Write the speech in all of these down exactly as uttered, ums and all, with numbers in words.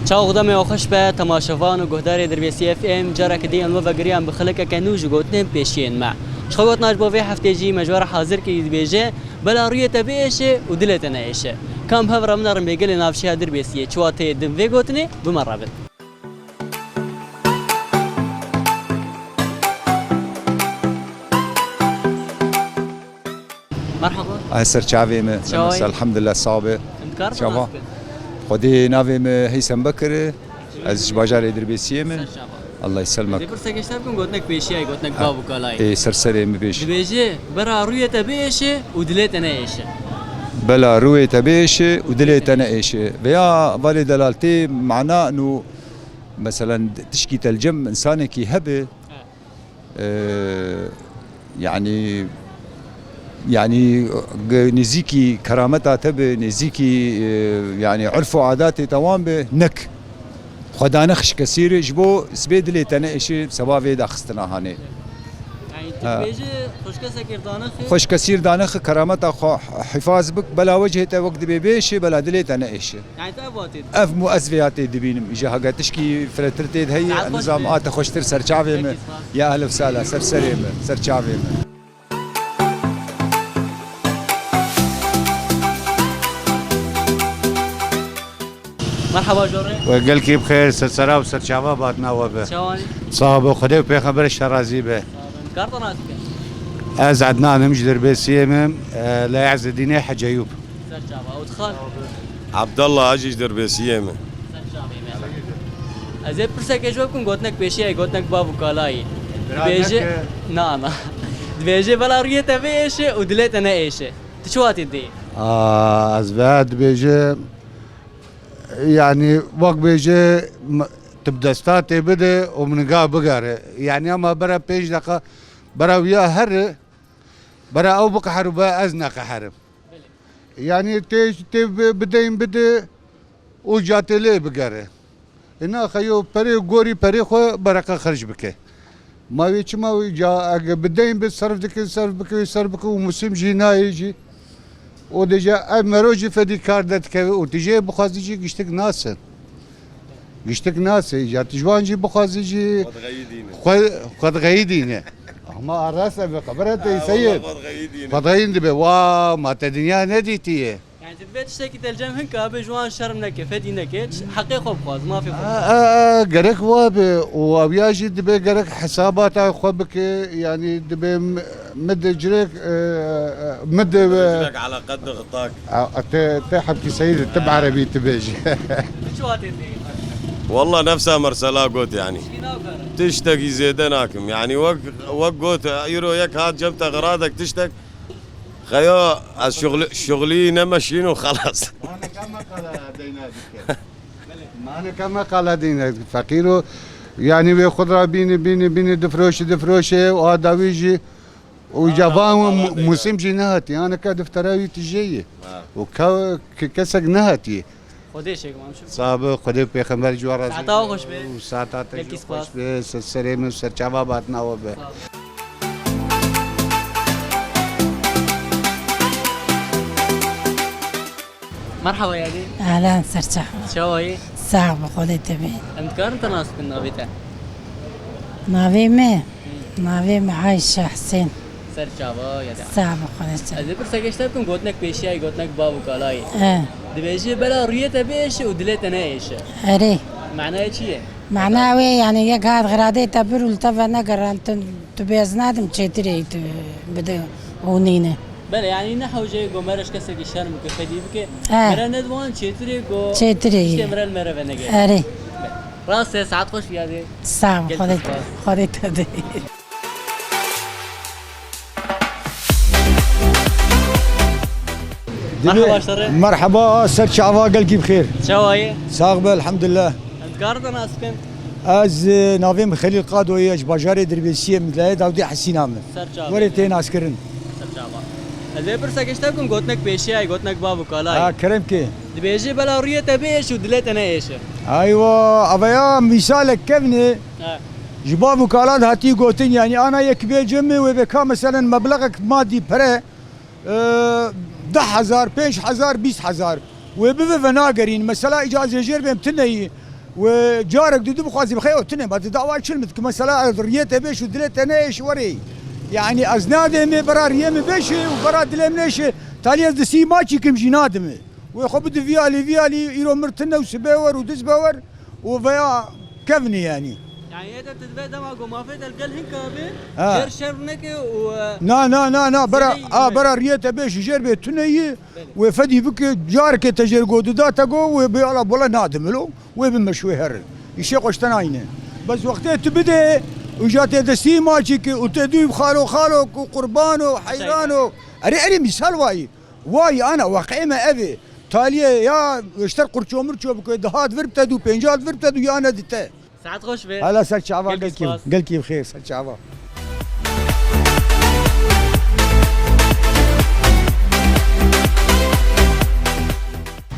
Çawa û demê we xweş be, temaşevan û guhdarê Dirbêsî F M, careke dî em we vegeriyan bi xelekeke nû ji gotinên pêşiyên me. Ji xwe gotina ji bo vê heftê jî me ji we re hazir kirî dibêje, bela rûyê te biêşe û dilê te neêşe. Kam hev re min re rê bê gelê navçeya Dirbêsiyê, çi wateyê din vê gotinê, bi me re bin. Merhaba. Ay ser çavê me. Çawa yî? Elhamdulillah, sax be. Em dikarin te nas bikin? Xwedê navê me Heysem Bekir e. Ez ji bajarê Dirbêsiyê me. Ser çava. Allah yî selmek. Dê pirsekê ji te bikim, gotinek pêşiyayî, gotinek bav û kalayî. Ê, ser serê min bêj. Dibêje, bera rûyê te biêşe û dilê te neêşe. Bela rûyê te biêşe û dilê te neêşe. Veya valê delal tê mana nû, meselen, tişkî te li cem insanekî hebe, Ee, yani, yani, ge-, nêzîkî kerameta te be, nêzîkî, e, yani, urf û adatê te wan be, nek. Xwe danix ji kesî re, ji bo sibê dilê te neêşe, seba vê daxistina hanê. Yani, tu Ha. dibêjî, xweşkesek ir danixi. Xweşkesî ir danixi, kerameta xwe hifaz bik, bela wecihê te wek dibê bêşe, bela dilê te neêşe. Yani tu ev watê dibînî? Ev mu ez vê ya tê dibînim. Îja hege tişkî firetir tê de heye, Saet xweş nizam be. A te xweştir ser çavê me. Peki, spas. Ya ehlê sala, ser serê me, ser çavê me. Merhaba jorê. We gelkî bi xêr, ser sera û ser çava bi hatina we be. Çawanî? Sax be, Xwedê û pêxemberê ji te razî be. Sax be. Kar te nas bikin? Ez Ednan im, ji Dirbêsiyê me, e, li Ezedînê Heceyûb. Ser çava. Û tu xal? Abdallah Hacî ji Dirbêsiyê me. Ser çavê me. Ez ê pirsekê ji we bikim, gotinek pêşiyayî, gotinek bav û kalayî. Dibêje, na, na. Dibêje, bela rûyê te biêşe û dilê te neêşe. Tu çi watê dê? Aa, ez ve dibêje, yani, wek bêje, m-, tu bi desta tê bide û min ga bigere. Yani, ama bera pênc deqa, bera wiya here, bera ew biqeher û be ez neqeherim. Yani tê, tê bi-, bideyn bide û ca tê lê bigere. Ina xeyo perê gorî perê xwe bereqe xerc bike. Ma wê çima wê ca ege bideyn bi serf dike, serf bike, serf bike û musim jî nayê jî. Û dije ev mero jî fedî kar de dikeve û tu jê bixwazî jî giştik nase. Giştik nase, ya tu ji wan jî bixwazî jî Xwedxeyî dîne. Xwe-, xwedxeyî dîne. Ama arasa be, xebera te Ha, seyir. Wallah xwedxeyî dîne. Xwedxeyî dibe, wa, ma te dinya nedîtiye. Yani tu divê tiştekî te li cem hinka be, ji wan şerm neke, fedî neke, ç-, heqê xwe bixwaz, mafê xwe A, bixwaz. A, a, gerek wa be, û ew ya jî dibe gerek hesabata xwe bike, yani dibe m-, mide cirek, e, e, mide Mide ve. Cirek ala qed xtak. A, a, te, te hebkî seyir, te bi erebî tu bêjî. Tu çi watê dê? Wallah nefsa Mersela got yani. Tişkî nakarim. Tiştekî zêde nakim. Yani wek, wek got, îro yek hat cem te xiradek tiştek. Xeya ez şuxli, şuxlî nemeşîn û xelas. Maneka me qala deyna dike. Maneka me qala deyna dike. Feqîr o, yani wê xwe ra bîni, bîni, bîni, difroşi, difroşi, û a dawî jî Û îca van mu-, musim jî nehatî. Aneka deftera wî tijê ye. Ha. Û ke-, ke-, kesek nehatî. Xwedê şêk mam şim. Sax be, Xwedê û pêxember ji we razî be. Saeta we xweş be. Û saeta te jî xweş be. Ser serê min, ser çava bi hatina we be. Sağ ol. Merhaba yadê. Ehlen, ser çava. Çawa yî? Sax be, Xwedê te bî. Em dikarin te nas bikin navê te? Navê me? Navê me Ayşe Husên. Ser çava yadê. Sax be, Xwedê ser. Ez ê pirsekê ji te bikim, gotinek pêşiyayî, gotinek bav û kalayî. E. Dibêjî bela rûyê te biêşe û dilê te neêşe. Erê. Manayê çi ye? Mana wê, yani, yek hat xiradê te bir û li te venegeran, tu, tu bêz nadim çêtirê tu bide û nîne. Belê, yani ne hewce go mere ji kesekî şerm bike, fedî bike. He. Mere ne diwan çêtirê go Çêtirê tiştê ye. Mere li mere venegere. Erê. Rast e, saet xweş yadê. Sağ ol, Gelek Xwedê, spas. Xwedê te de. Merhaba, şerê. Merhaba, ser çava, gelkî bi xêr. Çawa yî? Sax be, elhamdulillah. Em dikarin te nas bikin? Ez, e, navê min Xelîl Qado ye, ji bajarê Dirbêsiyê, min layê Dawdê Hesîna min. Ser çava. Werê tê naskirin. Ser çava. Ez ê pirsekê ji te bikim, gotinek pêşiyayî, gotinek bav û kalayî. Ha, kerem ke. Dibêjî bela rûyê te biêşe û dilê te neêşe. Aywa, aveya mîsalek kevn e. He. Ji bav û kalan hatî gotin, yanî ana yek bê cem wê be ka meselen meblexek madî pere, e, deh hezar, pênc hezar, bîst hezar. Wê bibe venagerîn. Mesela îca ez ê jêr bêm tune yî. Wê carek dû dibixwazî bixê ew tune, ma di dawa çil min dike. Mesela ez riyê te bêş û dilê te neêş werê. Yani ez nadêmê bera riyê min bêşê û bera dilê min nêşê. Talî ez di sî maçî kim jî nadime. Wê xwe bide vî alî, vî alî, îro mir tune û sibê wer û diz be wer û veya kevnî yani. Yani yê de tu divê dema ku mafê te li gel hinka be, ha, jêr şer neke û, e, Na, na, na, na, bera, sibê a, yî bera riyê te bêş jêr bê tune yî. Belê. Wê fedî bike, careke te jêr go dida te go, wê bê ala bola nadime lo. Wê bime şwê herin. Îşê xwe ji te nayne. Bes wextê tu bidê, û ja tê destî maçî ki, û tê dû xalo xalo ku qurban o, heyran o. Erê, erê, mîsal wayî. Wayî ana, weqê me ev ê. Taliyê ya ji te qurço mirço bike, dihat vir bite dû, pênca hat vir bite dû, ya ne dite. Saet xweş be. Hala ser çava. Gelkî gelkî spas. Gelkî bi xêr, ser çava.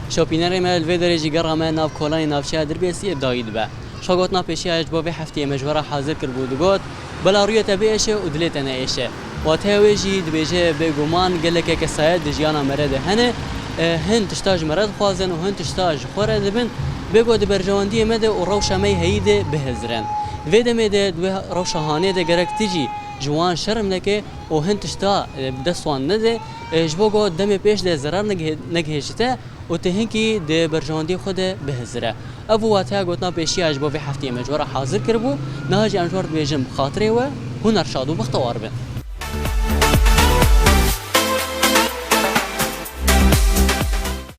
Şopînerê me li vê derê jî gera me nav kolanê navçeya Dirbêsiyê dayî dibe. Şa gotina pêşiya ji bo vê hefteyê me ji we re hazir kiribû, digot, Bela rûyê te biêşe û dilê te neêşe. Wateya wê jî dibêje, bêguman geleke kesayet di jiyana me re de hene, e, hin tişta ji me re dixwazin û hin tişta ji xwe re dibin. Bêgo di berjewendiyê me de û rewşa me yê heyî de bihizirin. Di vê demê de, di wê rewşa hanê de gerek tu jî ji wan şerm neke û hin tişta, e, bi dest wan nede, e, ji bo ku demê pêş de zerar negihê-, negihêjite û tu hinkî di berjewendiyê xwe de bihizire. Ev bû wateya gotina pêşiya ji bo vê hefteyê me ji we re hazir kiribû. Niha jî em ji we re dibêjin, bi xatirê we, huner şad û bextewar bin.